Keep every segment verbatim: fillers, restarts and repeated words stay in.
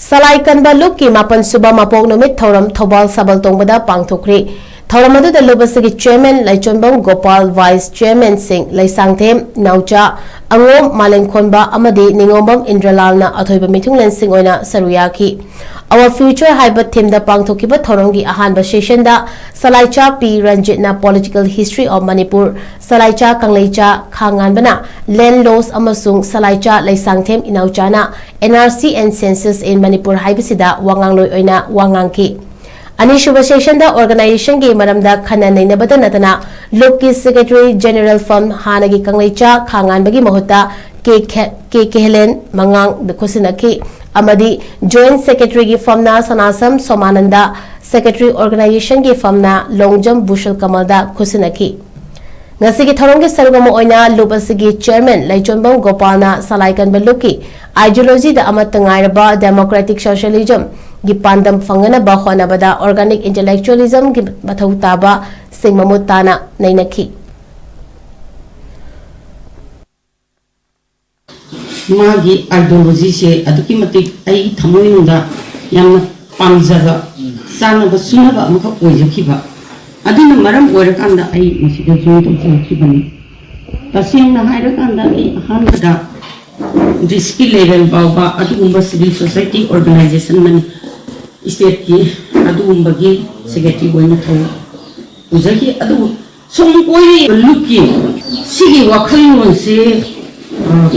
ꯁꯂꯥꯏ ꯀꯟꯕ ꯂꯨꯞꯀꯤ ꯃꯥꯄꯟ ꯁꯨꯕ ꯃꯄꯣꯛ ꯅꯨꯃꯤꯠ ꯊꯧꯔꯝ ꯊꯧꯕꯥꯜ ꯁꯕꯜ ꯇꯣꯡꯕꯗ ꯄꯥꯡꯊꯣꯛꯈ꯭ꯔꯤ꯫ ꯊꯧꯔꯝ ꯑꯗꯨꯗ ꯂꯨꯞ ꯑꯁꯤꯒꯤ chairman ꯂꯩꯆꯣꯟꯕꯝ ꯒꯣꯄꯥꯜ, vice chairman ꯁꯤꯡ ꯂꯩꯁꯥꯡꯊꯦꯝ ꯅꯥꯎꯆꯥ, ꯑꯉꯣꯝ ꯃꯥꯂꯦꯝꯈꯣꯟꯕ ꯑꯃꯗꯤ ꯅꯤꯉꯣꯝꯕꯝ ꯏꯟꯗ꯭ꯔꯂꯥꯜꯅ ꯑꯊꯣꯏꯕ ꯃꯤꯊꯨꯡꯂꯦꯟꯁꯤꯡ ꯑꯣꯏꯅ ꯁꯔꯨꯛ ꯌꯥꯈꯤ꯫ Our Future ꯍꯥꯏꯕ theme ꯗ ꯄꯥꯡꯊꯣꯛꯈꯤꯕ ꯊꯧꯔꯝꯒꯤ ꯑꯍꯥꯟꯕ session the ꯁꯂꯥꯏꯆꯥ P ꯔꯟꯖꯤꯠꯅ Political History of Manipur, ꯁꯂꯥꯏꯆꯥ ꯀꯪꯂꯩꯆꯥ ꯈꯥꯉꯥꯟꯕꯅ Land Laws ꯑꯃꯁꯨꯡ ꯁꯂꯥꯏꯆꯥ Leishangthem ꯏꯅꯥꯎꯆꯥꯅ N R C and Census in Manipur ꯍꯥꯏꯕꯁꯤꯗ ꯋꯥꯉꯥꯡꯂꯣꯏ ꯑꯣꯏꯅ ꯋꯥ ꯉꯥꯡꯈꯤ꯫ ꯑꯅꯤꯁꯨꯕ session ꯗ organization ꯒꯤ ꯃꯔꯝꯗ ꯈꯟꯅ ꯅꯩꯅꯕꯗ ꯅꯠꯇꯅ ꯂꯨꯞꯀꯤ Secretary General Fund ꯍꯥꯟꯅꯒꯤ ꯀꯪꯂꯩꯆꯥ ꯈꯥꯉꯥꯟꯕꯒꯤ ꯃꯍꯨꯠꯇ ꯀꯦ ꯈꯦ-, ꯀꯦ ꯀꯦꯍꯦꯂꯦꯟ ꯃꯉꯥꯡ ꯈꯨꯠꯁꯤꯟꯅꯈꯤ ꯑꯃꯗꯤ Joint Secretary ꯒꯤ ꯐꯝꯅ ꯁꯅꯥꯁꯝ ꯁꯣꯃꯥꯅꯟꯗ, Secretary Organization ꯒꯤ ꯐꯝꯅ ꯂꯣꯡꯖꯝ ꯕꯨꯁꯜ ꯀꯃꯜꯗ ꯈꯨꯠꯁꯤꯟꯅꯈꯤ꯫ ꯉꯁꯤꯒꯤ ꯊꯧꯔꯝꯒꯤ ꯁꯔꯨꯛ ꯑꯃ ꯑꯣꯏꯅ ꯂꯨꯞ ꯑꯁꯤꯒꯤ chairman ꯂꯩꯆꯣꯟꯕꯝ ꯒꯣꯄꯥꯜꯅ ꯁꯂꯥꯏ ꯀꯟꯕ ꯂꯨꯞꯀꯤ ideology ꯗ ꯑꯃꯠꯇ ꯉꯥꯏꯔꯕ democratic socialism ꯒꯤ ꯄꯥꯟꯗꯝ ꯐꯪꯅꯅꯕ ꯍꯣꯠꯅꯕꯗ organic intellectualism ꯒꯤ ꯃꯊꯧ ꯇꯥꯕꯁꯤꯡ ꯃꯃꯨꯠ ꯇꯥꯅ ꯅꯩꯅꯈꯤ꯫ ꯃꯥꯒꯤ ideology ꯁꯦ ꯑꯗꯨꯛꯀꯤ ꯃꯇꯤꯛ ꯑꯩꯒꯤ ꯊꯃꯣꯏꯅꯨꯡꯗ ꯌꯥꯝꯅ ꯄꯥꯝꯖꯕ, ꯆꯥꯅꯕ ꯁꯨꯅꯕ ꯑꯃꯈꯛ ꯑꯣꯏꯖꯈꯤꯕ꯫ ꯑꯗꯨꯅ ꯃꯔꯝ ꯑꯣꯏꯔꯀꯥꯟꯗ ꯑꯩ ꯃꯁꯤꯗ join ꯇꯧꯖꯔꯛꯈꯤꯕꯅꯤ꯫ ꯇꯁꯦꯡꯅ ꯍꯥꯏꯔꯀꯥꯟꯗ ꯑꯩ ꯑꯍꯥꯟꯕꯗ district level ꯐꯥꯎꯕ ꯑꯗꯨꯒꯨꯝꯕ civil society organization ꯃꯅꯤ state ꯀꯤ ꯑꯗꯨꯒꯨꯝꯕꯒꯤ secretary ꯑꯣꯏꯅ ꯊꯧ ꯄꯨꯖꯈꯤ꯫ ꯑꯗꯨꯕꯨ ꯁꯨꯝ ꯀꯣꯏꯔꯛꯏꯕ ꯂꯨꯞꯀꯤ ꯁꯤꯒꯤ ꯋꯥꯈꯜꯂꯣꯟꯁꯦ, ꯑ,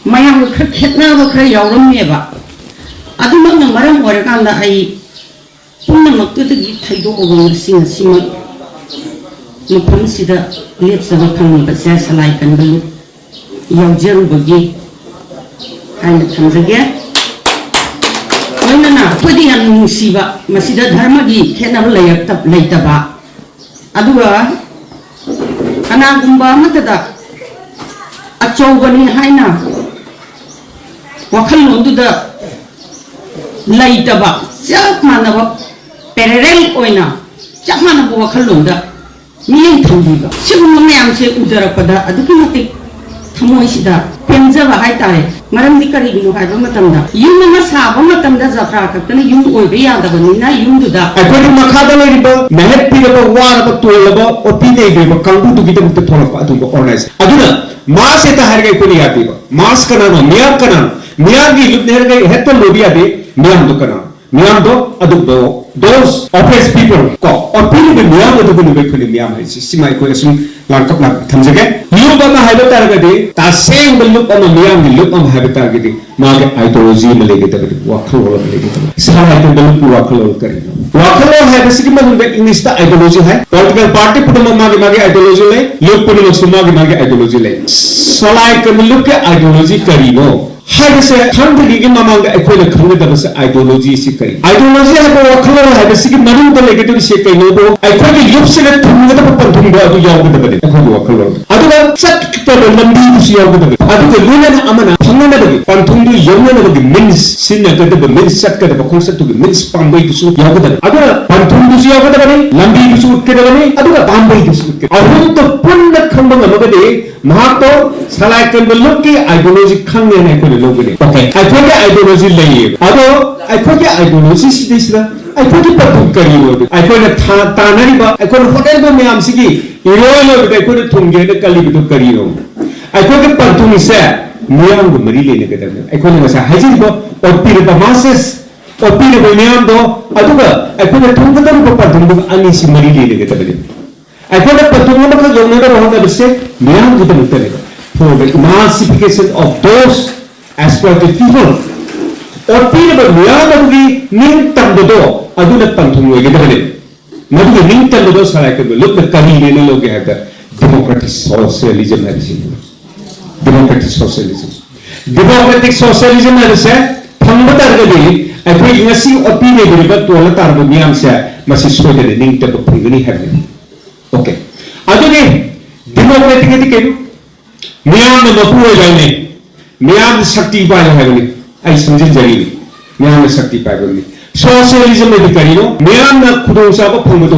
ꯃꯌꯥꯝꯒ ꯈꯔ ꯈꯦꯠꯅꯕ ꯈꯔ ꯌꯥꯎꯔꯝꯃꯦꯕ꯫ ꯑꯗꯨꯃꯛꯅ ꯃꯔꯝ ꯑꯣꯏꯔꯀꯥꯟꯗ ꯑꯩ ꯄꯨꯝꯅꯃꯛꯇꯨꯗꯒꯤ ꯊꯩꯗꯣꯛꯑꯒ ꯉꯁꯤ ꯉꯁꯤꯃꯛ ꯃꯐꯝꯁꯤꯗ ꯂꯦꯞꯆꯕ ꯐꯪꯂꯤꯕꯁꯦ ꯁꯂꯥꯏ ꯀꯟꯕ ꯂꯨꯞ ꯌꯥꯎꯖꯔꯨꯕꯒꯤ ꯍꯥꯏꯅ ꯊꯝꯖꯒꯦ꯫ ꯂꯣꯏꯅꯅ ꯑꯩꯈꯣꯏꯗꯤ ꯌꯥꯝ ꯅꯨꯡꯁꯤꯕ, ꯃꯁꯤꯗ ꯙꯔꯃꯒꯤ ꯈꯦꯠꯅꯕ ꯂꯩꯔꯛꯇ-, ꯂꯩꯇꯕ, ꯑꯗꯨꯒ ꯀꯅꯥꯒꯨꯝꯕ ꯑꯃꯠꯇꯗ ꯑꯆꯧꯕꯅꯤ ꯍꯥꯏꯅ ꯋꯥꯈꯜꯂꯣꯟꯗꯨꯗ ꯂꯩꯇꯕ, ꯆꯞ ꯃꯥꯟꯅꯕ parallel ꯑꯣꯏꯅ ꯆꯞ ꯃꯥꯟꯅꯕ ꯋꯥꯈꯜꯂꯣꯟꯗ ꯃꯤꯠꯌꯦꯡ ꯊꯝꯕꯤꯕ, ꯁꯤꯒꯨꯝꯕ ꯃꯌꯥꯝꯁꯦ ꯎꯖꯔꯛꯄꯗ ꯑꯗꯨꯛꯀꯤ ꯃꯇꯤꯛ ꯊꯃꯣꯏꯁꯤꯗ ꯄꯦꯟꯖꯕ ꯍꯥꯏꯇꯥꯔꯦ꯫ ꯃꯔꯝꯗꯤ ꯀꯔꯤꯒꯤꯅꯣ ꯍꯥꯏꯕ ꯃꯇꯝꯗ, ꯌꯨꯝ ꯑꯃ ꯁꯥꯕ ꯃꯇꯝꯗ ꯖꯇ꯭ꯔꯥ ꯈꯛꯇꯅ ꯌꯨꯝ ꯑꯣꯏꯕ ꯌꯥꯗꯕꯅꯤꯅ, ꯌꯨꯝꯗꯨꯗ ꯑꯩꯈꯣꯏꯒꯤ ꯃꯈꯥꯗ ꯂꯩꯔꯤꯕ ꯃꯦꯍꯦꯠ ꯄꯤꯔꯕ, ꯋꯥꯔꯕ, ꯇꯣꯜꯂꯕ, ꯑꯣꯄꯤ ꯅꯩꯈ꯭ꯔꯤꯕ ꯀꯥꯡꯕꯨꯗꯨꯒꯤꯗꯃꯛꯇ ꯊꯣꯛꯂꯛꯄ ꯑꯗꯨꯒꯨꯝꯕ ꯑꯣꯔꯒꯅꯥꯏꯖ꯫ ꯑꯗꯨꯅ ꯃꯥꯁ ꯍꯦꯛꯇ ꯍꯥꯏꯔꯒ ꯑꯩꯈꯣꯏꯅ ꯌꯥꯗꯦꯕ꯫ ꯃꯥꯁ ꯀꯅꯥꯅꯣ? ꯃꯤꯌꯥꯝ ꯀꯅꯥꯅꯣ? ꯃꯤꯌꯥꯝꯒꯤ ꯂꯨꯞꯅꯦ ꯍꯥꯏꯔꯒ ꯍꯦꯛꯇ ꯂꯣꯏꯕ ꯌꯥꯗꯦ꯫ ꯃꯤꯌꯥꯝꯗꯣ ꯀꯅꯥꯅꯣ? ꯃꯤꯌꯥꯝꯗꯣ ꯑꯗꯨꯝꯕ, those oppressed people, ꯀꯣ, ꯑꯣꯠꯄꯤꯔꯤꯕ ꯃꯤꯌꯥꯝ ꯑꯗꯨꯒꯨꯝꯂꯕ ꯑꯩꯈꯣꯏꯅ ꯃꯤꯌꯥꯝ ꯍꯥꯏꯁꯤ, ꯁꯤꯃ ꯑꯩꯈꯣꯏ ꯑꯁꯨꯝ ꯂꯥꯡꯀꯛ ꯂꯥꯡꯀꯛ ꯊꯝꯖꯒꯦ꯫ ꯂꯨꯞ ꯑꯃ ꯍꯥꯏꯕ ꯇꯥꯔꯒꯗꯤ, ꯇꯁꯦꯡꯕ ꯂꯨꯞ ꯑꯃ, ꯃꯤꯌꯥꯝꯒꯤ ꯂꯨꯞ ꯑꯃ ꯍꯥꯏꯕ ꯇꯥꯔꯒꯗꯤ, ꯃꯥꯒꯤ ideology ꯑꯃ ꯂꯩꯒꯗꯕꯅꯤ, ꯋꯥꯈꯜꯂꯣꯟ ꯑꯃ ꯂꯩꯒꯗꯕꯅꯤ꯫ ꯁꯂꯥꯏ ꯀꯟꯕ ꯂꯨꯞꯀꯤ ꯋꯥꯈꯜꯂꯣꯟ ꯀꯔꯤꯅꯣ? ꯋꯥꯈꯜꯂꯣꯟ ꯍꯥꯏꯕꯁꯤꯒꯤ ꯃꯅꯨꯡꯗ English ꯇ ideology ꯍꯥꯏ꯫ Political party ꯄꯨꯝꯅꯃꯛ ꯃꯥꯒꯤ ꯃꯥꯒꯤ ideology ꯂꯩ, ꯂꯨꯞ ꯄꯨꯝꯅꯃꯛꯁꯨ ꯃꯥꯒꯤ ꯃꯥꯒꯤ ideology ꯂꯩ꯫ ꯁꯂꯥꯏ ꯀꯟꯕ ꯂꯨꯞꯀꯤ ideology ꯀꯔꯤꯅꯣ ꯍꯥꯏꯕꯁꯦ ꯈꯪꯗ꯭ꯔꯤꯉꯩꯒꯤ ꯃꯃꯥꯡꯗ ꯑꯩꯈꯣꯏꯅ ꯈꯪꯒꯗꯕꯁꯦ ideology ꯁꯤ ꯀꯔꯤ? Ideology ꯍꯥꯏꯕ ꯋꯥꯈꯜꯂꯣꯟ ꯍꯥꯏꯕꯁꯤꯒꯤ ꯃꯅꯨꯡꯗ ꯂꯩꯒꯗꯧꯔꯤꯁꯦ ꯀꯩꯅꯣꯕꯨ, ꯑꯩꯈꯣꯏꯒꯤ ꯂꯨꯞꯁꯤꯗ ꯊꯨꯡꯒꯗꯕ ꯄꯟꯊꯨꯡꯗꯣ ꯑꯗꯨ ꯌꯥꯎꯒꯗꯕꯅꯤ ꯑꯩꯈꯣꯏꯒꯤ ꯋꯥꯈꯜꯂꯣꯟꯗ꯫ ꯑꯗꯨꯒ ꯆꯠꯀꯗꯕ ꯂꯝꯕꯤꯗꯨꯁꯨ ꯌꯥꯎꯒꯗꯕꯅꯤ꯫ ꯑꯗꯨꯒ ꯂꯣꯏꯅꯅ ꯑꯃꯅ ꯐꯪꯅꯅꯕꯒꯤ, ꯄꯟꯊꯨꯡꯗꯨ ꯌꯧꯅꯅꯕꯒꯤ means, ꯁꯤꯖꯤꯟꯅꯒꯗꯕ means, ꯆꯠꯀꯗꯕ ꯈꯣꯡꯆꯠꯇꯨꯒꯤ means, ꯄꯥꯝꯕꯩꯗꯨꯁꯨ ꯌꯥꯎꯒꯗꯕꯅꯤ꯫ ꯑꯗꯨꯅ ꯄꯟꯊꯨꯡꯗꯨꯁꯨ ꯌꯥꯎꯒꯗꯕꯅꯤ, ꯂꯝꯕꯤꯗꯨꯁꯨ ꯎꯠꯀꯗꯕꯅꯤ, ꯑꯗꯨꯒ ꯄꯥꯝꯕꯩꯗꯨꯁꯨ ꯎꯠꯀꯗꯕꯅꯤ꯫ ꯑꯍꯨꯝꯗꯨ ꯄꯨꯟꯅ ꯈꯪꯕ ꯉꯝꯃꯒꯗꯤ ꯃꯍꯥꯛꯇꯣ ꯁꯂꯥꯏ ꯀꯟꯕ ꯂꯨꯞꯀꯤ ideology ꯈꯪꯉꯦꯅ ꯑꯩꯈꯣꯏꯅ ꯂꯧꯒꯅꯤ꯫ Okay꯫ ꯑꯩꯈꯣꯏꯒꯤ ideology ꯂꯩꯌꯦꯕ꯫ ꯑꯗꯣ ꯑꯩꯈꯣꯏꯒꯤ ideology ꯁꯤꯗꯩꯁꯤꯗ ꯑꯩꯈꯣꯏꯒꯤ ꯄꯟꯊꯨꯡ ꯀꯔꯤꯅꯣ? ꯑꯩꯈꯣꯏꯅ ꯊꯥ-, ꯇꯥꯟꯅꯔꯤꯕ, ꯑꯩꯈꯣꯏꯅ ꯍꯣꯠꯅꯔꯤꯕ ꯃꯌꯥꯝꯁꯤꯒꯤ ꯏꯔꯣꯏ ꯂꯣꯏꯕꯗ ꯑꯩꯈꯣꯏꯅ ꯊꯨꯡꯒꯦꯅ ꯀꯜꯂꯤꯕꯗꯨ ꯀꯔꯤꯅꯣ? ꯑꯩꯈꯣꯏꯒꯤ ꯄꯟꯊꯨꯡꯁꯦ ꯃꯤꯌꯥꯝꯒ ꯃꯔꯤ ꯂꯩꯅꯒꯗꯕꯅꯦ꯫ ꯑꯩꯈꯣꯏꯅ ꯉꯁꯥꯏ ꯍꯥꯏꯖꯔꯤꯕ ꯑꯣꯠꯄꯤꯔꯕ masses, ꯑꯣꯠꯄꯤꯔꯕ ꯃꯤꯌꯥꯝꯗꯣ, ꯑꯗꯨꯒ ꯑꯩꯈꯣꯏꯅ ꯊꯨꯡꯒꯗꯧꯔꯤꯕ ꯄꯟꯊꯨꯡꯗꯨꯒ ꯑꯅꯤꯁꯤ ꯃꯔꯤ ꯂꯩꯅꯒꯗꯕꯅꯦ꯫ ꯑꯩꯈꯣꯏꯅ ꯄꯟꯊꯨꯡ ꯑꯃꯈꯛ ꯌꯧꯅꯅꯕ ꯍꯣꯠꯅꯕꯁꯦ ꯃꯤꯌꯥꯝꯒꯤꯗꯃꯛꯇꯅꯦꯕ꯫ For the emancipation of those exploited people, ꯑꯣꯠꯄꯤꯔꯕ ꯃꯤꯌꯥꯝ ꯑꯗꯨꯒꯤ ꯅꯤꯡꯇꯝꯕꯗꯣ ꯑꯗꯨꯅ ꯄꯟꯊꯨꯡ ꯑꯣꯏꯒꯗꯕꯅꯦꯕ꯫ ꯃꯗꯨꯒꯤ ꯅꯤꯡꯇꯝꯕꯗꯣ ꯁꯂꯥꯏ ꯀꯟꯕ ꯂꯨꯞꯅ ꯀꯔꯤꯅꯦꯅ ꯂꯧꯒꯦ ꯍꯥꯏꯕꯗ democratic socialism ꯍꯥꯏꯕꯁꯤ꯫ Democratic socialism꯫ Democratic socialism ꯍꯥꯏꯕꯁꯦ ꯐꯪꯕ ꯇꯥꯔꯒꯗꯤ ꯑꯩꯈꯣꯏꯒꯤ ꯉꯁꯤ ꯑꯣꯠꯄꯤ ꯅꯩꯕꯤꯔꯤꯕ ꯇꯣꯜꯂ ꯇꯥꯔꯕ ꯃꯤꯌꯥꯝꯁꯦ ꯃꯁꯤ ꯁꯣꯏꯗꯅ ꯅꯤꯡꯇꯝꯕ ꯐꯪꯒꯅꯤ ꯍꯥꯏꯕꯅꯤ꯫ Okay꯫ ꯑꯗꯨꯗꯤ democratic ꯍꯥꯏꯗꯤ ꯀꯩꯅꯣ? ꯃꯤꯌꯥꯝꯅ ꯃꯄꯨ ꯑꯣꯏꯕ ꯍꯥꯏꯕꯅꯤ꯫ ꯃꯤꯌꯥꯝꯅ ꯁꯛꯇꯤ ꯄꯥꯏꯕ ꯍꯥꯏꯕꯅꯤ꯫ ꯑꯩ ꯁꯝꯖꯤꯟꯖꯔꯤꯅꯤ꯫ ꯃꯤꯌꯥꯝꯅ ꯁꯛꯇꯤ ꯄꯥꯏꯕꯅꯤ꯫ Socialism ꯍꯥꯏꯗꯤ ꯀꯔꯤꯅꯣ? ꯃꯤꯌꯥꯝꯅ ꯈꯨꯗꯣꯡꯆꯥꯕ ꯐꯪꯕꯗꯣ